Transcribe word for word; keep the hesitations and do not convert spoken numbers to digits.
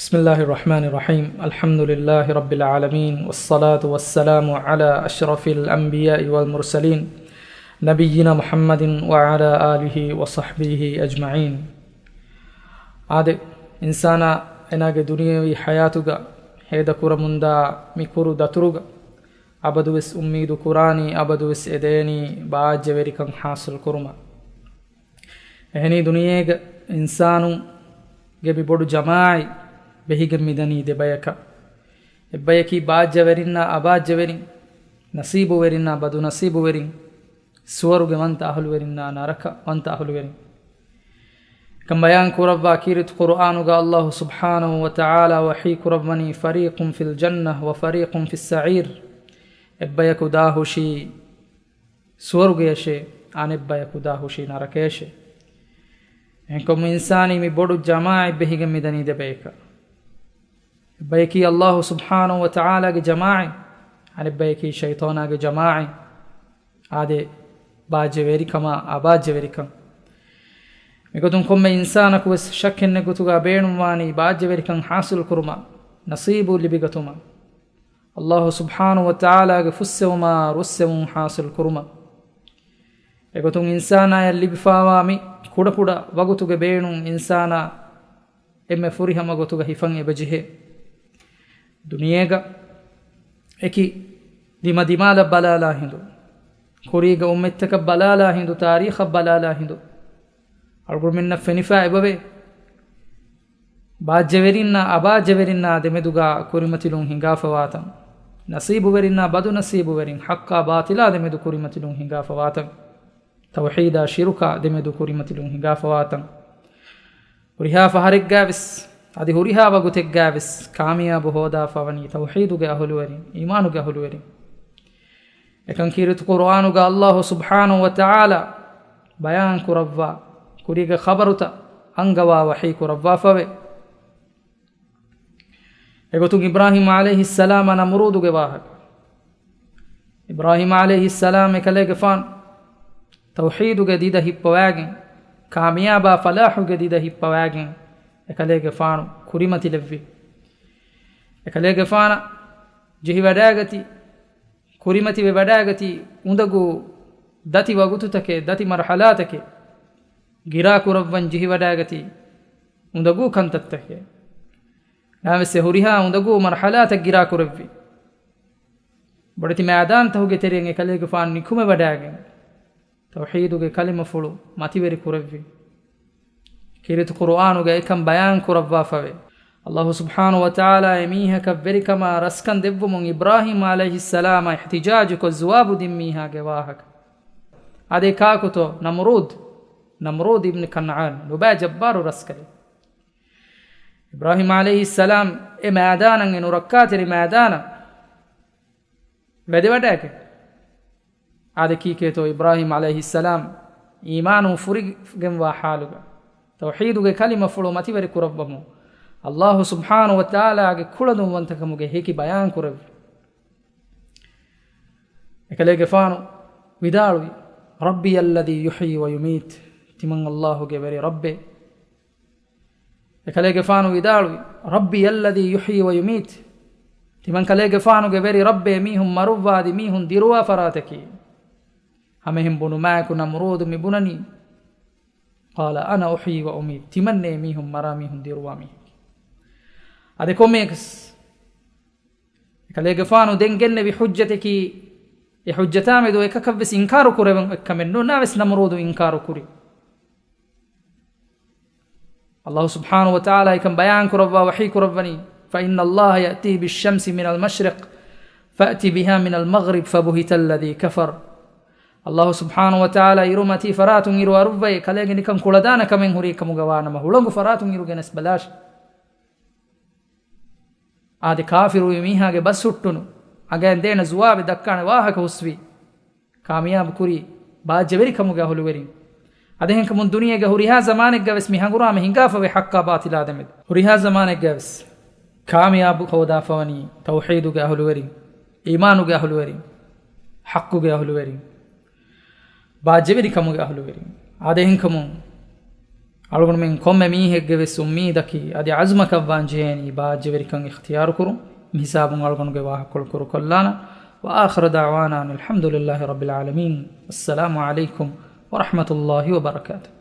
بسم الله الرحمن الرحيم. الحمد لله رب العالمين، والصلاة والسلام على أشرف الأنبياء والمرسلين، نبينا محمد وعلى آله وصحبه أجمعين. އާދެ، އިންސާނާ އޭނާގެ ދުނިޔެވީ ޙަޔާތުގަ ހޭދަކުރަމުންދާ މި ކުރު ދަތުރުގަ އަބަދުވެސް އުއްމީދު ކުރާނީ، އަބަދުވެސް އެދޭނީ ބާއްޖަވެރިކަން ޙާޞިލް ކުރުމަށް. އެހެނީ ދުނިޔޭގަ އިންސާނުންގެ މި ބޮޑު ޖަމާޢަތް ބެހިގެން މިދަނީ ދެބަޔަކަށް. އެއްބަޔަކީ ބާއްޖަވެރިންނާ އަބާއްޖަވެރިން، ނަސީބުވެރިންނާ ބަދުނަސީބުވެރިން، ސުވަރުގެ ވަންތަ އަހުލުވެރިންނާ ނަރަކަ ވަންތަ އަހުލުވެރިން. ކަން ބަޔާން ކުރައްވާ ކީރިތި ޤުރުއާނުގަ ﷲ ސުބްޙާނަހޫ ވަތަޢާލާ ވަޙީ ކުރައްވަނީ، فَرِيقٌ فِي الْجَنَّةِ وَفَرِيقٌ فِي السَّعِيرِ. އެއްބަޔަކު ދާހުށީ ސުވަރުގެޔަށޭ، އަނެއްބަޔަކު ދާހުށީ ނަރަކަޔަށޭ. އެހެންކަމުން އިންސާނީ މި ބޮޑު ޖަމާޢަތް ބެހިގެން މިދަނީ ދެބަޔަކަށް. އެއްބަޔަކީ ﷲ ސުބްޙާނަހޫ ވަތަޢާލާގެ ޖަމާޢަތް، އަނެއްބަޔަކީ ޝައިޠާނާގެ ޖަމާޢަތް. އާދެ، ބާއްޖަވެރިކަމާ އަބާއްޖަވެރިކަން. މިގޮތުން ކޮންމެ އިންސާނަކުވެސް ޝައްކެއްނެތް ގޮތުގަ ބޭނުންވާނީ ބާއްޖަވެރިކަން ޙާޞިލް ކުރުމަށް، ނަސީބު ލިބިގަތުމަށް. ﷲ ސުބްޙާނަހޫ ވަތަޢާލާގެ ފުއްސެވުމާ ރުއްސެވުން ޙާޞިލް ކުރުމަށް. އެގޮތުން އިންސާނާޔަށް ލިބިފާވާ މި ކުޑަކުޑަ ވަގުތުގެ ބޭނުން އިންސާނާ އެންމެ ފުރިހަމަ ގޮތުގަ ހިފަން އެބަޖެހޭ. ދުނިޔޭގަ އެކި ދިމަދިމާލަށް ބަލާލާ ހިނދު، ކުރީގެ އުއްމަތްތަކަށް ބަލާލާ ހިނދު، ތާރީޚަށް ބަލާލާ ހިނދު، އަޅުގަނޑުމެންނަށް ފެނިފާ އެބަވޭ. ބާއްޖަވެރިންނާ އަބާއްޖަވެރިންނާ ދެމެދުގަ ކުރިމަތިލުން ހިނގާފަވާތަން، ނަސީބުވެރިންނާ ބަދުނަސީބުވެރިން، ޙައްޤާ ބާޠިލާ ދެމެދު ކުރިމަތިލުން ހިނގާފަވާތަން، ތައުޙީދާ ޝިރުކާ ދެމެދު ކުރިމަތިލުން ހިނގާފަވާތަން. ހުރިހާ ފަހަރެއްގައިވެސް، އަދި ހުރިހާ ވަގުތެއްގައިވެސް ކާމިޔާބު ހޯދާފަވަނީ ތައުޙީދުގެ އަހުލުވެރިން، އީމާނުގެ އަހުލުވެރިން. އެކަން ކީރިތި ޤުރުއާނުގަ ﷲ ސުބްޙާނަހޫ ވަތަޢާލާ ބަޔާން ކުރައްވާ ކުރީގެ ޚަބަރުތައް އަންގަވާ ވަޙީ ކުރައްވާފަވޭ. އެގޮތުން އިބްރާހީމް ޢަލައިހިއްސަލާމާ ނަމުރޫދުގެ ވާހަކަ. އިބްރާހީމް ޢަލައިހިއްސަލާމް އެކަލޭގެފާނު ތައުޙީދުގެ ދިދަ ހިއްޕަވައިގެން، ކާމިޔާބާ ފަލާޙުގެ ދިދަ ހިއްޕަވައިގެން، އެކަލޭގެފާނު ކުރިމަތިލެއްވި. އެކަލޭގެފާނަށް ޖެހިވަޑައިގަތީ، ކުރިމަތިވެވަޑައިގަތީ އުނދަގޫ ދަތި ވަގުތުތަކެއް، ދަތި މަރުޙަލާތަކެއް، ގިރާކުރައްވަން ޖެހިވަޑައިގަތީ އުނދަގޫ ކަންތައްތަކެއް. ނަމަވެސް އެ ހުރިހާ އުނދަގޫ މަރުޙަލާތައް ގިރާކުރެއްވި. ބޮޑެތި މައިދާންތަކުގެ ތެރެއިން އެކަލޭގެފާނު ނިކުމެވަޑައިގެން، ތައުޙީދުގެ ކަލިމަފުޅު މަތިވެރި ކުރެއްވި. ކީރިތި ޤުރުއާނުގައި އެކަން ބަޔާން ކުރައްވާފަވޭ. ﷲ ސުބްޙާނަހޫ ވަތަޢާލާ އެމީހަކަށް ވެރިކަމާ ރަސްކަން ދެއްވުމުން އިބްރާހީމް ޢަލައިހިއްސަލާމާ އިޙްތިޖާޖުކޮށް ޖުވާބު ދިން މީހާގެ ވާހަކަ. އާދެ، ކާކުތޯ؟ ނަމުރޫދު. ނަމުރޫދު އިބްނު ކަންޢާން ނުބައި ޖައްބާރު ރަސްކަލެއް. އިބްރާހީމް ޢަލައިހިއްސަލާމް އެ މައިދާނަށް، އެ ނުރައްކާތެރި މައިދާނަށް ވެދެވަޑައިގެން، އާދެ، ކީކޭތޯ އިބްރާހީމް ޢަލައިހިއްސަލާމް އީމާނު ފުރިގެންވާ ޙާލުގަ، ތައުޙީދުގެ ކަލިމަފުޅު މަތިވެރި ކުރައްވަމުން، ﷲ ސުބްޙާނަހޫ ވަތަޢާލާގެ ކުޅަދުންވަންތަކަމުގެ ހެކި ބަޔާން ކުރެއްވި. އެކަލޭގެފާނު ވިދާޅުވި، رَبِّيَ الَّذِي يُحْيِي وَيُمِيتُ. ތިމަން ﷲ ގެ ވެރި ރައްބޭ. އެކަލޭގެފާނު ވިދާޅުވި، رَبِّيَ الَّذِي يُحْيِي وَيُمِيتُ. ތިމަން ކަލޭގެފާނުގެ ވެރި ރައްބޭ، މީހުން މަރުއްވާދި މީހުން ދިރުވާ ފަރާތަކީ. ހަމައެހެން ބުނުމާއެކު ނަމުރޫދު މި ބުނަނީ، قَالَ أَنَا أُحْيِي وَأُمِيتُ. ތިމަންނޭ މީހުން މަރާ މީހުން ދިރުވާ މީހެކޭ. އަދި ކޮންމެއަކަސް އެކަލޭގެފާނު ދެން ގެންނެވި ޙުއްޖަތަކީ، އެ ޙުއްޖަތާމެދު އެކަކަށްވެސް އިންކާރު ކުރެވެން އޮތްކަމެއް ނޫން، ނަމަވެސް ނަމުރޫދު އިންކާރު ކުރި. ﷲ ސުބްޙާނަހޫ ވަތަޢާލާ އެކަން ބަޔާން ކުރައްވާ ވަޙީ ކުރައްވަނީ، فَإِنَّ اللَّهَ يَأْتِي بِالشَّمْسِ مِنَ الْمَشْرِقِ فَأْتِ بِهَا مِنَ الْمَغْرِبِ فَبُهِتَ الَّذِي كَفَرَ. ﷲ ސުބްޙާނަހޫ ވަތަޢާލާ އިރު މަތީ ފަރާތުން އިރު އަރުއްވައި، ކަލޭގެ ނިކަން ކުޅަދާނަ ކަމެއް ހުރީ ކަމުގަ ވާނަމަ، ހުޅަނގު ފަރާތުން އިރު ގެނެސް ބަލާށި. އާދެ، ކާފިރުވި މީހާގެ ބަސް ހުއްޓުނު، އަނގައިން ދޭނެ ޖުވާބެއް ދައްކާނެ ވާހަކަ ހުސްވީ. ކާމިޔާބު ކުރީ ބާއްޖަވެރިކަމުގެ އަހުލުވެރިން. އަދެހެންކަމުން ދުނިޔޭގެ ހުރިހާ ޒަމާނެއްގަވެސް މި ހަނގުރާމަ ހިނގާފަވޭ ޙައްޤާ ބާޠިލާ ދެމެދު. ހުރިހާ ޒަމާނެއްގަވެސް ކާމިޔާބު ހޯދާފަވަނީ ތައުޙީދުގެ އަހުލުވެރިން، އީމާނުގެ އަހުލުވެރިން، ޙައްޤުގެ އަހުލުވެރިން، ބާއްޖަވެރިކަމުގެ އަހުލުވެރިން. އާދެހެންކަމުން އަޅުގަނޑުމެން ކޮންމެ މީހެއްގެ ވެސް އުއްމީދަކީ އަދި އަޒުމަކަށް ވާން ޖެހޭނީ ބާއްޖަވެރިކަން އިޚްތިޔާރުކުރުން. މިހިސާބުން އަޅުގަނޑުގެ ވާހަކަކޮޅު ކުރުކޮށްލާނަން. وآخر دعوانا أن الحمد لله رب العالمين. السلام عليكم ورحمة الله وبركاته.